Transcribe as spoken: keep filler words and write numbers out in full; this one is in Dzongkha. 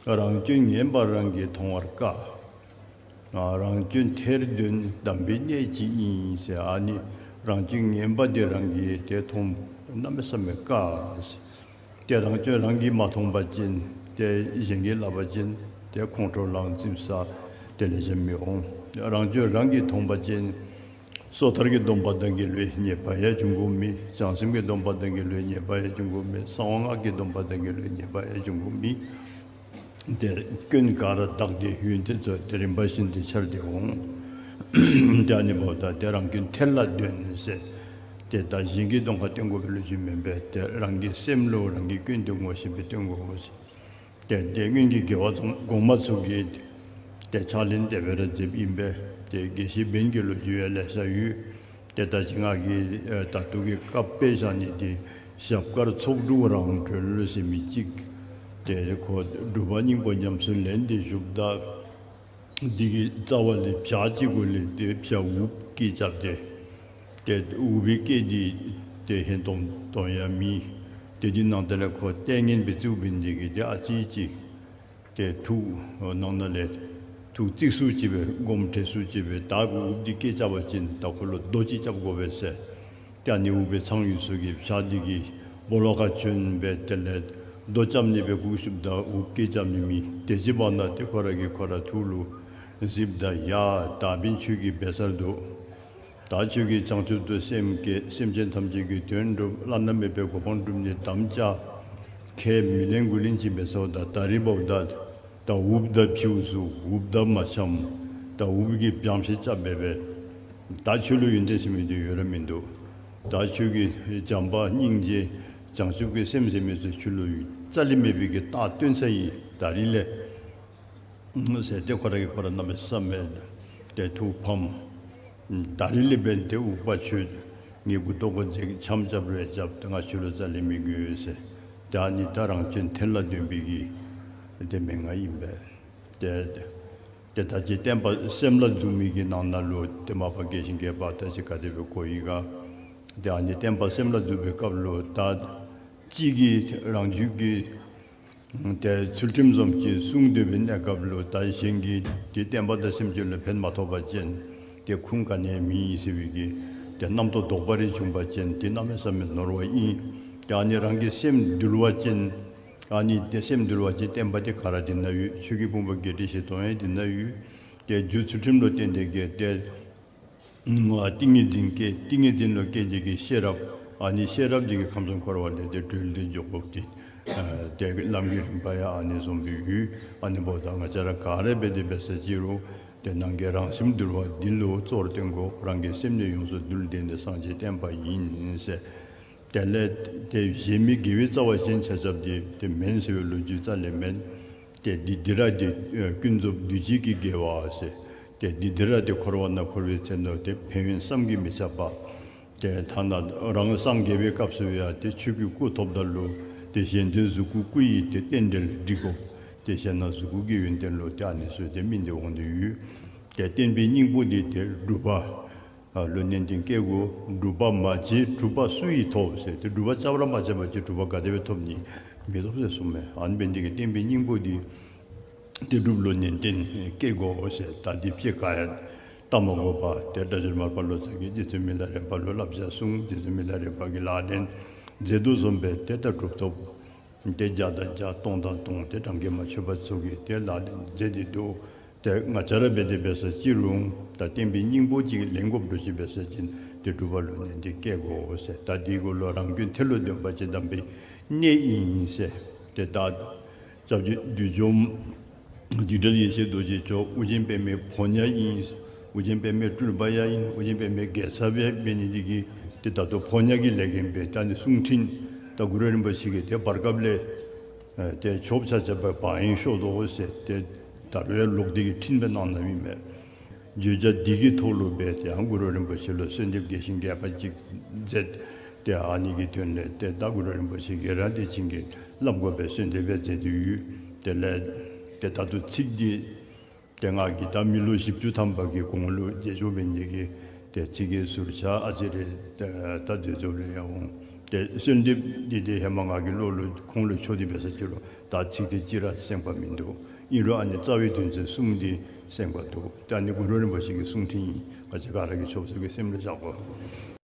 རང་སྐྱོན་ངན་པ་རང་གིས་མཐོང་བར་དཀའ། ཨ་རང་སྐྱོན་ཐེར་འདོན་དམ་པའི་གནད་ཅིག་ཡིན་ཟེར། ཨ་ནི་རང་སྐྱོན་ངན་པ་འདི་རང་གིས་ཏེ་མཐོང་གནམ་མེད་ས་མེད་དཀའ་ཟེར། ཏེ་རང་སྐྱོན་རང་གིས་མ་མཐོང་པ་ཅིན་ཏེ་གཞན་གྱིས་སླབ་པ་ཅིན་ཏེ་ཁོང་ཁྲོ་ལངས་ཙིགཔ་ཟ་ཏེ་ལེགས་ཤོམ་མི་འོང་། རང་སྐྱོན་རང་གིས་མཐོང་པ་ཅིན་སོ་ཐར་གྱི་སྡོམ་པ་དང་འགལ་བའི་ཉེས་པ་ཡང་འབྱུང་དགོཔ་མེད། བྱང་སེམས་ཀྱི་སྡོམ་པ་དང་འགལ་བའི་ཉེས་པ་ཡང་འབྱུང་དགོཔ་མེད། གསང་བ་སྔགས་ཀྱི་སྡོམ་པ་དང་འགལ་བའི་ཉེས་པ་ཡང་འབྱུང་དགོཔ་མེད། ཏེ་སྐྱོན་ག་ར་དག་སྟེ་ཡོན་ཏན་ཚུ་ཏེ་རིམ་པ་བཞིན་དུ་འཆར་ཏེ་འོང་། ཏེ་ཨ་ནི་འབདཝ་ད་ཏེ་རང་སྐྱོན་ཐེར་ལ་འདོན་ཟེར། ཏེ་ད་གཞན་གྱི་གདོང་ཁར་སྟོན་དགོ་པའི་ལོ་རྒྱུས་མེན་པས། ཏེ་རང་གི་སེམས་ལུ་རང་གི་སྐྱོན་དེ་ངོ་ཤེས་སྦེ་སྟོན་དགོ་ཟེར། ཏེ་ཏེ་སྔོན་གྱི་རྒྱལ་བ་གོང་མ་ཚུ་གིས་ཏེ་ཕྱག་ལེན་དེ་སྦེ་ར་མཛདཔ་ཨིན་པས། ཏེ་དགེ་བཤེས་འབན་གྱི་ལོ་རྒྱུས་ཡང་ལེ་ཤ་ཡོད། ཏེ་ད་ཅི་ང་གིས་ཨེ་ད་ལྟོ་གི་སྐབས་དཔེ་བཞག་ནི་འདི་ཞབས་དཀར་ཚོགས་དྲུག་རང་གྲོལ་ཟེར་མི་ཅིག། ཏེ་ཁོ་སྒྲུབ་པ་སྙིང་པོ་ཉམས་སུ་ལེན་ཏེ་བཞུགསཔ་ད་འདི་གི་རྩ་བ་ལས་བྱག་ཅིག་གུ་ལས་ཏེ་བྱག་འུགཔ་སྐད་རྐྱབ་སྟེ། ཏེ་འུག་པའི་སྐད་འདི་ཏེ་ཧན་ཏོང་ཏོ་ཡང་མེད། ཏེ་འདི་ནང་དེ་ལས་ཁོ་ལྟས་ངན་སྦེ་བརྩིཝ་འབད་ནི་དེ་གིས་ཏེ་ཨ་ཙི་ཅིག་ཏེ་ཐུགས་ནང་ན་ལས་ཐུགས་ཙིག་སུ་ཅིག་སྦེ་དགོངསམ་ཁྲེལ་སུ་ཅིག་སྦེ་ད་འུགཔ་འདི་སྐད་རྐྱབ་པ་ཅིན་ད་ཁོ་ལུ་རྡོ་ཅིག་རྐྱབ་དགོ་པས་ཟེར། ཏེ་ཨ་ནི་འུག་པའི་ཚང་ཡོད་ས་གི་བྱག་འདི་གི་སྦོ་ལོགས་ཁར་བྱོན་སྦེ་དེ་ལས་རྡོ་རྐྱབ་ནི་སྦེ་སྒུག་བཞུགསཔ་ད་འུགཔ་སྐད་རྐྱབ་ནི་མེད། དེ་ཅིག་འབདཝ་ད་ཏེ་ཁོ་ར་གིས་ཁོ་རའི་ཐུགས་ལུ་གཟིགསཔ་ད་ཡ་ད་འབདན་ཁྱོད་ཀྱིས་འབད་ཚར་འདུག། ད་ཁྱོད་ཀྱིས་བྱང་ཆུབ་ཏུ་སེམས་བསྐྱེད། སེམས་ཅན་ཐམས་ཅད་ཀྱི་དོན་སྒྲུབ། བླ་ན་མེད་པའི་གོ་འཕང་སྒྲུབ་ནི་དམ་བཅའ་ཁས་མི་ལེན་དགུ་ལེན་ཅིག་འབད་ཚརཝ་ད་ད་རིས་འབདཝ་ད་ད་འུགཔ་དང་ཕྱེཝ་ཚུ་འུགཔ་དང་མ་འཆམ། ད་འུགཔ་གིས་བྱང་ཤེད་རྐྱབ་སྦེ་སྦེ་ད་ཁྱོད་ལུ་ཡོན་ཏན་ཟེར་མི་འདི་ཡོད་ར་མིན་འདུག། ད་ཁྱོད་ཀྱི་བྱམས་པ་སྙིང་རྗེ་བྱང་ཆུབ་ཀྱི་སེམས་ཟེར་མི་ཚུ་ཁྱོད་ལུ་རྩ་ལས་མེད་པའི་གི་རྟགས་སྟོན་ཚར་ཡི། ད་རིས་ལས་ཟེར་ཏེ་ཁོ་ར་གིས་ཁོ་ར་གནམ་མེད་ས་མེད་ཏེ་ཐུགས་ཕམ། ད་རིས་ལས་འབདན་ཏེ་འུག་པ་ཁྱོད་ངེའི་མགུ་ཏོ་གུ་འཛེགས། འཆམ་རྐྱབ་རུང་རྐྱབ། ཏེ་ང་ཁྱོད་ལུ་རྩ་ལས་མི་དགོས་ཟེར། ཏེ་ཨ་ནི་ད་རང་སྐྱོན་ཐེར་ལ་འདོན་པའི་གི་ཏེ་མན་ངག་ཨིན་པས། ཏེ་ཏེ་ད་ཅི་བསྟན་པ་སེམས་ལ་འཛུགས་མི་གི་ནང་ན་ལུ་ཏེ་མ་པ་རྒྱས་ཤིང་རྒྱས་པ་ད་ཅི་ག་དེ་སྦེ་གོ་ཡི་ག། ཏེ་ཨ་ནི་བསྟན་པ་སེམས་ལ་འཛུགས་པའི་སྐབས་ལུ་ད་གཅིག་གིས་རང་རྒྱུད་ཀྱི་ཏེ་ཚུལ་ཁྲིམས་བཟུམ་ཅིག་བསྲུང་སྡོད་པའི་གནས་སྐབས་ལུ་ད་གཞན་གྱིས་ཏེ་བསྟན་པ་དང་སེམས་ཅན་ལུ་ཕན་མ་ཐོགས་པ་ཅིན་ཏེ་ཁུངས་ག་ནི་ཡང་མེད་ཟེར་བའི་གི་ཏེ་རྣམ་རྟོག་དོགས་པ་རེ་བྱུང་པ་ཅིན་ཏེ་གནམ་མེད་ས་མེད་ནོར་བ་ཨིན། ཏེ་ཨ་ནི་རང་གི་སེམས་འདུལ་བ་ཅིན་ཨ་ནི་ཏེ་སེམས་འདུལ་བ་ཅིན་བསྟན་པ་འདི་ག་ར་འདི་ན་ཡོད། ཆོས་ཀྱི་ཕུང་པོ་བརྒྱད་ཁྲི་བཞི་སྟོང་ཡང་འདི་ན་ཡོད། ཏེ་རྒྱུ་ཚུལ་ཁྲིམས་ལུ་བརྟེན་ཏེ་གི་ཏེ་ཏིང་ངེ་འཛིན་སྐྱེ། ཏིང་ངེ་འཛིན་ལུ་སྐྱེས་ཏེ་གི་ཤེས་རབ། ཨ་ནི་ཤེས་རབ་འདི་གིས་ཁམས་གསུམ་འཁོར་བ་ལས་ཏེ་གྲོལ་ཏེ་འགྱོ་དགོཔ་འདི་ཨ་ཏེ་ལམ་གྱི་རིམ་པ་ཡང་ཨ་ནི་བཟུམ་སྦེ་ཡོད། ཨ་ནི་འབདཝ་ད་ང་བཅས་ར་ག་ར་འབད་དེ་འབད་ས་ཅི་རུང་ཏེ་ནང་གི་རང་སེམས་འདུལ་བ་འདི་ལུ་གཙོ་བོར་བཏོན་དགོ། རང་གི་སེམས་ནི་ཡོངས་སུ་འདུལ། དེ་ནི་སངས་རྒྱས་བསྟན་པ་ཡིན་ཟེར། དེ་ལས་ཏེ་གཞན་མི་དགེ་བའི་རྩ་བ་གཞན་ཆ་ཁྱབ་འདི་ཏེ་མེན་ཟེར་བའི་ལོ་རྒྱུས་རྩ་ལས་མེན། ཏེ་འདི་འདི་ར་འདི་ཨེ་ཀུན་རྫོབ་འདུས་བྱས་ཀྱི་དགེ་བ་ཟེར། ཏེ་འདི་འདི་ར་འདི་འཁོར་བ་ན་འཁོར་བའི་ཚེ་ན་ཏེ་ཕན་ཡོན་བསམ་གྱིས་མི་ཁྱབ་པ། ཏེ་ཐ་ན་རང་སངས་རྒྱས་པའི་སྐབས་སུ་ཡང་ཏེ་ཆོས་ཀྱི་སྐུ་ཐོབ་ད་ལུ་ཏེ་གཞན་དོན་གཟུགས་སྐུ་སྐུ་ཡི་ཏེ་རྟེན་འབྲེལ་འགྲིག་དགོ། ཏེ་གཞན་ན་གཟུགས་སྐུ་གི་ཡོན་ཏན་ལུ་ཏེ་ཨ་ནི་ཚུ་ཏེ་སྨིན་ཏེ་འོང་དོ་ཡོད། ཏེ་བསྟན་པའི་སྙིང་པོ་འདི་ཏེ་སྒྲུབ་པ་ཨ་ལུ་ནན་ཏན་བསྐྱེད་དགོ། སྒྲུབ་པ་མ་བྱས་གྲུབ་པ་སུ་ཡིས་ཐོབ་ཟེར། ཏེ་སྒྲུབ་པ་རྩ་བ་ར་མ་བྱས་པ་ཅིན་གྲུབ་པ་ག་དེ་སྦེ་ཐོབ་ནི། མི་ཐོབ་ཟེར་གསུངས་མས། ཨ་ནི་འབད་ནི་འདི་གིས་བསྟན་པའི་སྙིང་པོ་འདི་ཏེ་སྒྲུབ་ལུ་ནན་ཏན་བསྐྱེད་དགོ་ཟེར། ད་འདི་ཕྱི་ཁ་ཡང་བལྟ་མ་དགོ་པར་ཏེ་སྒྲ་སྒྱུར་མར་པ་ལོ་ཙཱ་གིས་རྗེ་བཙུན་མི་ལ་རས་པ་ལུ་བསླབ་བྱ་གསུངས། རྗེ་བཙུན་མི་ལ་རས་པ་གིས་ལག་ལེན་མཛད་དོ་བཟུམ་སྦེ་ཏེ་ད་གྲུབ་ཐོབ་ཏེ་བརྒྱ་དང་བརྒྱ་སྟོང་དང་སྟོང་ཏེ་གྲངས་ཀྱིས་མ་ཆོད་པ་ཚུ་གིས་ཏེ་ལག་ལེན་མཛད་དེ་འདུག། ཏེ་ང་བཅས་ར་འབད་དེ་འབད་ས་ཅི་རུང་ད་བསྟན་པའི་སྙིང་པོ་ཅིག་ལེན་དགོཔ་འདྲཝ་ཅིག་འབད་ས་ཅིན་ཏེ་སྒྲུབ་པ་ལུ་ནན་ཏན་བསྐྱེད་དགོ་ཟེར། ད་འདི་གུ་ལུ་རང་སྐྱོན་ཐེར་ལ་འདོན་པ་ཅིག་དམ་པའི་གནད་ཨིན་ཟེར། ཏེ་ད་སྐྱབས་རྗེ་བདུད་འཇོམས་འཇིགས་བྲལ་ཡེ་ཤེས་རྡོ་རྗེ་མཆོག་ཨོ་རྒྱན་པདྨའི་ཕོ་ཉ་ཨིན། ཨོ་རྒྱན་པདྨའི་སྤྲུལ་པ་ཡང་ཨིན། ཨོ་རྒྱན་པདྨའི་དགེ་ཚབ་ཡང་འབད་ནི་འདི་གིས་ཏེ་ད་ལྟོ་ཕོ་ཉ་གི་ལས་འགན་འབད། ད་ནི་གསུང་འཕྲིན་ད་གུ་རུ་རིན་པོ་ཆེ་གིས་ཏེ་བར་སྐབས་ལས་ཨེ་ཏེ་ཆོབ་ཆ་ཆ་སྦེ་བ་ཡིན་ཤོ་དོ་ཟེར་ཏེ་ད་རུང་ཡང་ལོག་སྟེ་གི་འཕྲིན་སྦེ་གནང་གནངམ་ཨིན་མས། བརྗོད་བྱ་འདི་གི་ཐོག་ལུ་སྦེ་ཏེ་ཡང་གུ་རུ་རིན་པོ་ཆེ་ལུ་གསོལ་འདེབས་རྒྱས་ཤིང་རྒྱས་པ་ཅིག་མཛད། ཏེ་ཨ་ནི་གི་དོན་ལས་ཏེ་ད་གུ་རུ་རིན་པོ་ཆེ་གིས་ར་ཏེ་བྱིན་གྱིས་བརླབ་དགོ་པའི་གསོལ་འདེབས་སྦེ་མཛད་དེ་ཡོད། དེ་ལས་ཏེ་ད་ལྟོ་ཚིག་འདི་ཏེ་ང་གིས་ད་མི་ལོ་བཞི་བཅུ་ཐམ་པ་གི་གོང་ལུ་མཇལ་བཅོས་འབད་ནི་འདི་གིས་ཏེ་ཚིག་གི་ཟུར་ཆ་ཨ་ཙི་རེ་ད་འདི་ཚུ་རེ་ཡང་འོང་ ཏེ་གསོལ་འདེབས་འདི་ཏེ་ཧེ་མ་ང་གིས་ཀློག་ཀློག་ཁུངས་ལུ་ཆོས་འདི་འབད་ས་ཅིག་རུང་ད་ཚིག་དེ་ཅིག་ར་གསན་པ་མིན་འདུག། ཨིན་རུང་ཨ་ནི་རྩ་བའི་དོན་ཚན་གསུམ་འདི་གསན་པ་འདུག། ཏེ་ཨ་ནི་གུ་རུ་རིན་པོ་ཆེ་གི་གསུང་འཕྲིན་ཨིན། ང་བཅས་ག་ར་གིས་ཆོབ་སེ་གི་སེམས་ལུ་བཞག་དགོ།